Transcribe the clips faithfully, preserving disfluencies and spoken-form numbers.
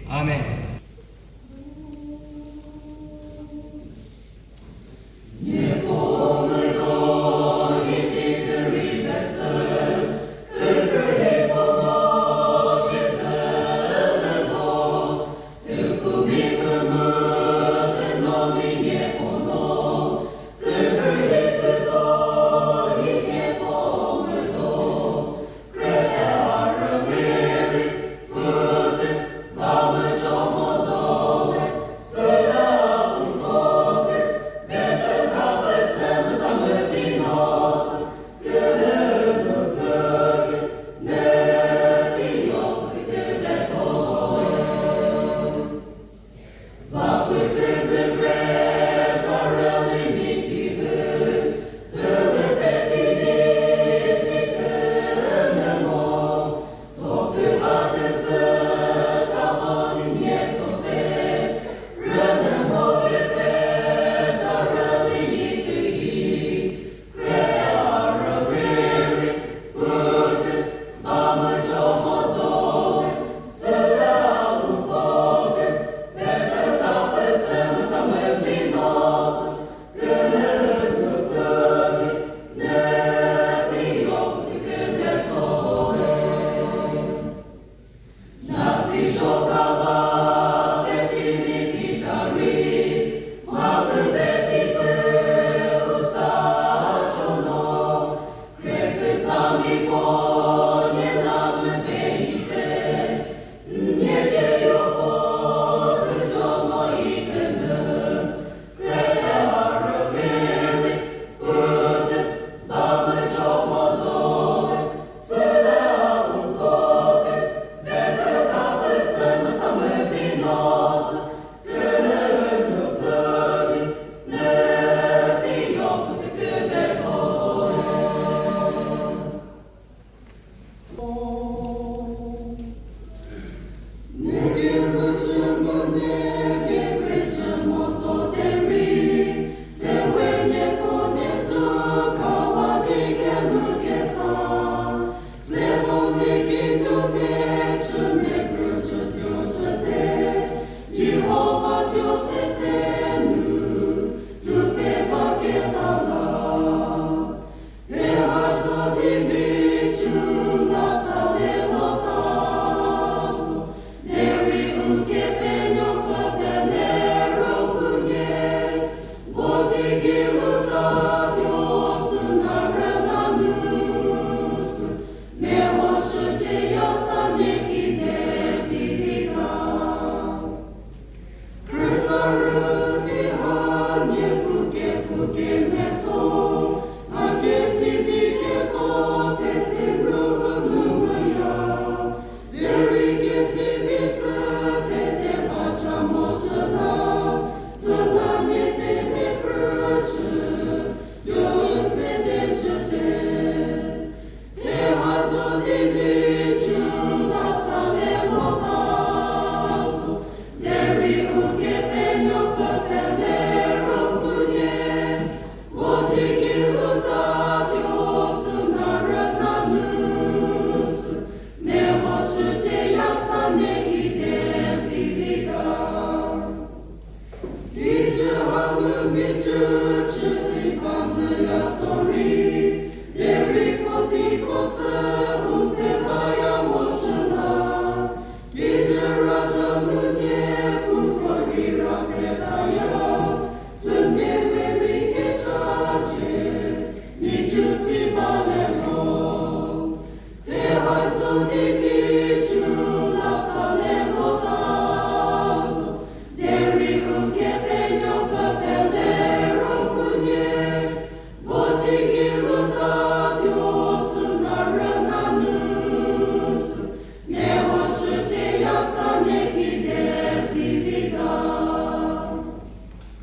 Amen.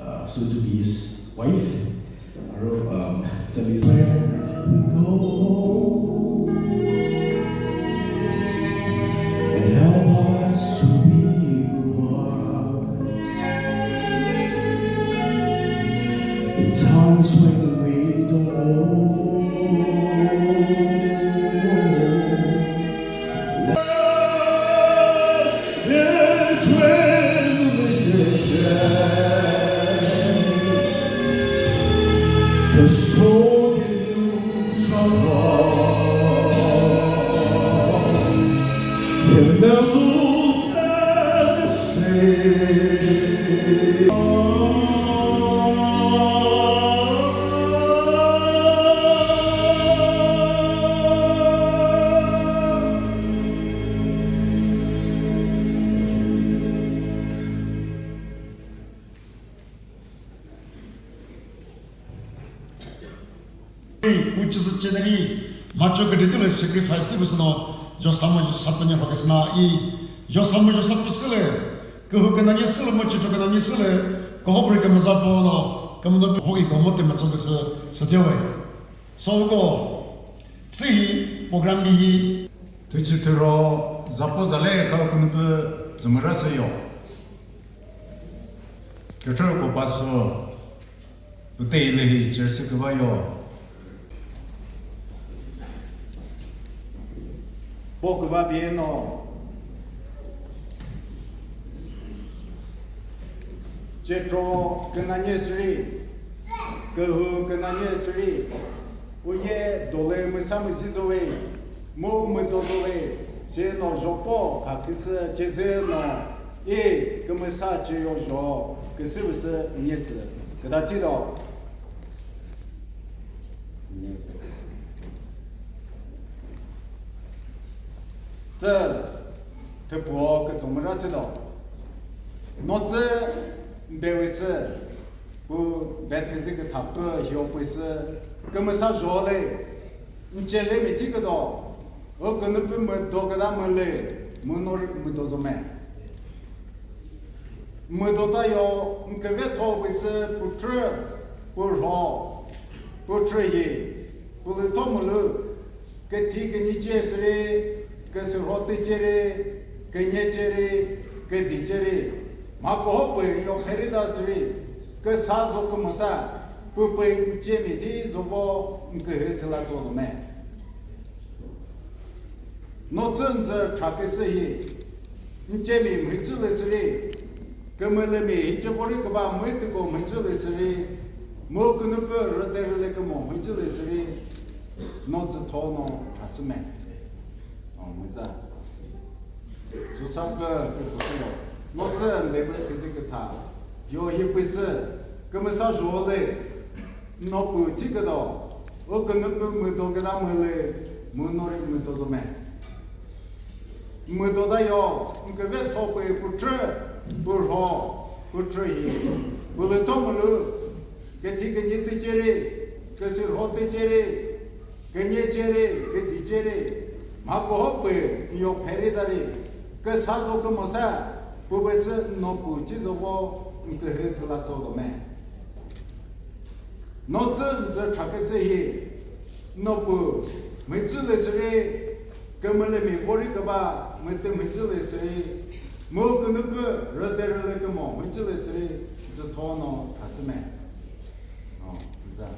Uh, soon to be his wife. Aro, um, Charlie. And help us to be wise in times when we don't know. Uchi sü cheneri macho kedi tüle sacrifice tü püsüno, Josama Josapanya hokesna i, Josama Josapasüle, kühu kena nyesüle, mo chito kena nyesüle, kohopre ke mazapo no, kemno hoki komote matso kesü, satewe. So ko, sihi program hi. Tüchi türo, zapo zale ka kunupü zümüra seyo. Kechoro ko paso, pute ile hi cherse kübayo. Po küba pieno. Chetro kena nyesüri, kühu kena nyesüri, uye dole müsa müzi zoe, mu müdo zoe, che no jopo ka küsü cheze no, i kümüsa che yo jo, küsü vüsü nyetsü, küdati do. Tü, tüpüo kütsü müra sü do. Notsü mbewe sü, bu bethezi küthapü hio pui sü, kümüsa jole, nchele mi thi küdo, o künüpü müdo küda müle, münori müdo zome. Müdo ta yo, nküve tho pui sü, putrü, purho, putrü hi, pulü tho mülü, küthi künyi che süri, küsürho tü che ri, künye che ri, küdi che ri. Ma koho pü yo pheri da süri, küsa zo kümüsa, pü pü che mi thi zo vo, nkühü thüla tso do me. No tsü nzü thra küsü hi, nche mi mhüjülü süri, kümülü mi hice vori küba mütüko mhüjülü süri, mu künüpü rüterüle kümo mhüjülü süri, no tsü tho no thasüme. O, müza. Zusapü kütsu yo. No tsü mbebü küzü kütha. Yo hi püsü, kümüsa jole, no pü thi küdo, o künüpü müdo küda mülü, münori müdo zome. Müdo da yo, nküve tho pü putrü, purho, putrü hi, pülü tho mülü, küthi künyi tü che ri, küsürho tü che ri, künye che ri, küdi che ri, ma koho pü yo pheri da ri, küsa zo kümüsa, pü pü sü no pü chi zo vo, nkühü thüla tso do me. No tsü nzü thra küsü hi, no pü mhüjülü süri, kümülü mi vori küba, mütü mhüjülü süri, mu künüpü rüterüle kümo mhüjülü süri, nzü tho no thasüme. O, za.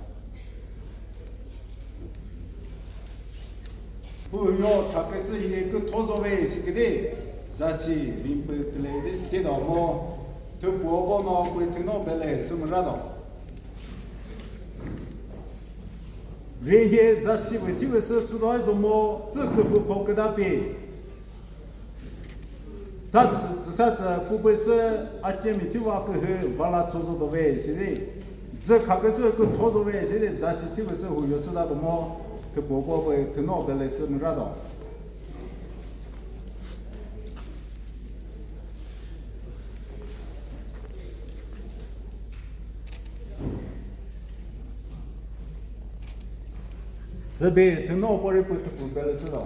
Pü yo thra küsü hi kütho zo ve sikidi, zasi rimpi tüle de siti do mo, tüpü obo no pü thüno bele sümüra do. Ri hi zasi ve thi ve sü südo zo mo, tsü küfü pho küda pi. Sa tsü, tsü sa tsü pu pü sü a che mi thi va kühü va la tso zo do ve si ri. Dzü kha küsü kütho zo ve si ri, zasi thi ve sü hu yo sü da do mo, küpo po ve küno bele sü mü ra do. Sübi thüno pori pü thüpü pele sülo.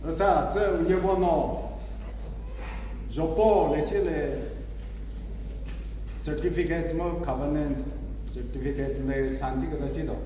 Asa tsü unye bono jopo lesi le certificate mo covenant certificate le santi kata chido.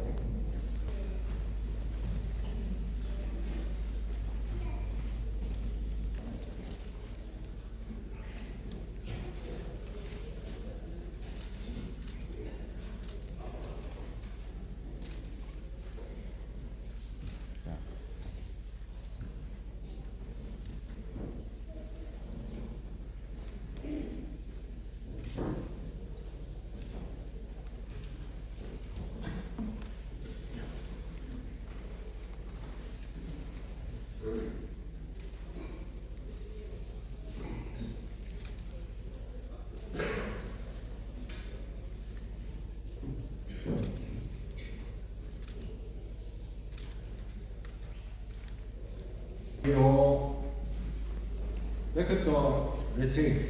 Yo, lekütso resi.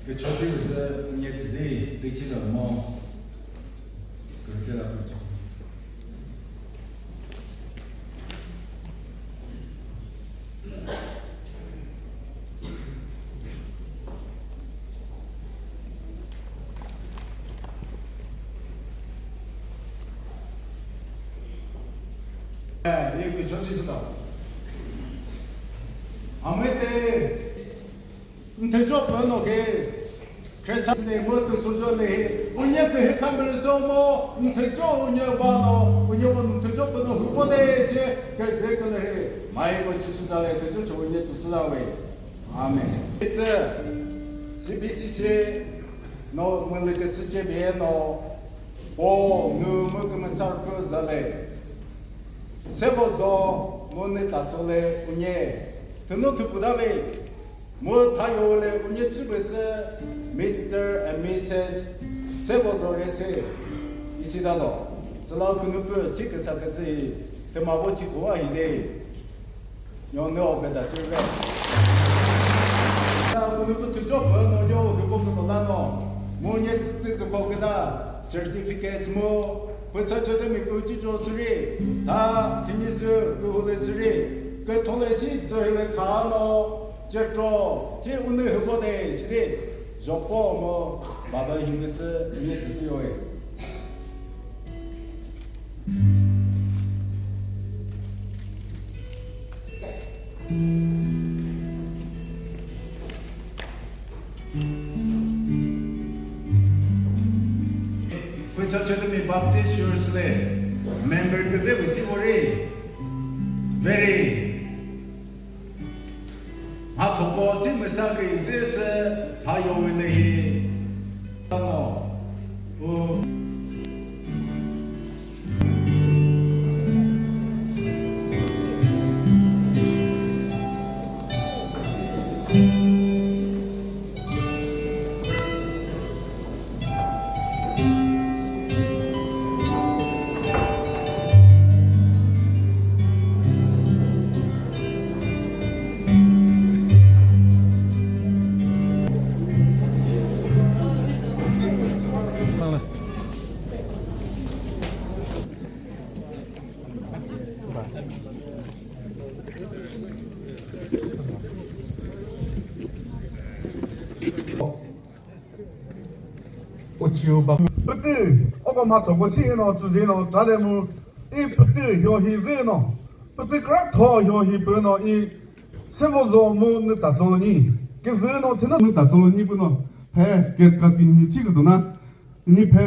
Küchotü sü nye tüde tüchi la mo. Kürüte la kürüte. Eh, ye küchotü sü ta. Amete. Nthücho pü no ke, Khrista le mo tü sujo le he, unye ke he kamere zo mo, nthücho unye ba no, unye mo nthücho pü no hu mo de se, ke ze ke le he, mai mo Jisu za le, nthücho cho unye tü su za we. Amen. It's a C B C C no, mo le ke se che be no, po, nu, mo ke mo sar ko za le. Sevozo, mo ne ta cho le, unye, tü no tü pu da we. Mu thayo le unye chü pü sü Mister and Missus Sevozo Rese isi ta lo. Süla künü pü thi küsa küsü hi thüma vo thi khuwa hi de. Yo ne o beta sirve. Sa künü pü thücho pü no yo hü ko künü la no. Mu nye tsü tsü ko küta certificate mu püsa chode mi kü chi cho süri. Ta thini sü kü hu le süri. Kü tho le si zo hi le tha no. Cetro, thi unü hüko de side, jopo mo, baba hingüsü, nye tüsü yoe. Püsa Academy Baptist Church le member küve witi ori, very Mhathoko thi müsa kü izisü thayo wine hi tano. U. Uchiu ba. Pütü, oko mhathoko thi no, tsüzi no, trade mu, i pütü hio hi zü no, pütü kra tho hio hi pü no, i sevozo mu nü ta zolo ni, ki zü no, thina nü ta zolo ni pü no, he, ke ka ti ni thi kü do na, ni phe,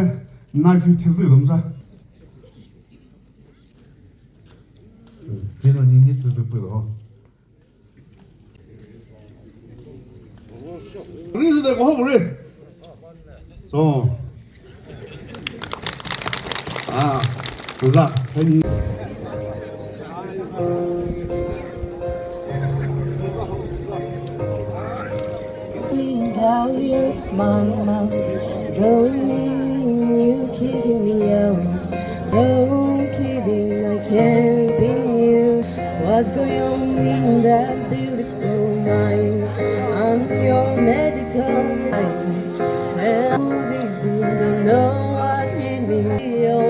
knife thi zü do mza. Thina ni ni tsü zü pü lo. Ri sü de ko ho ri. So. Ah. Za, thank you. Down your smile, drawing me, you kicking me out. No kidding, I can't be you. What's going on in that beautiful mind? I'm your magical mind. And this you don't know what it means.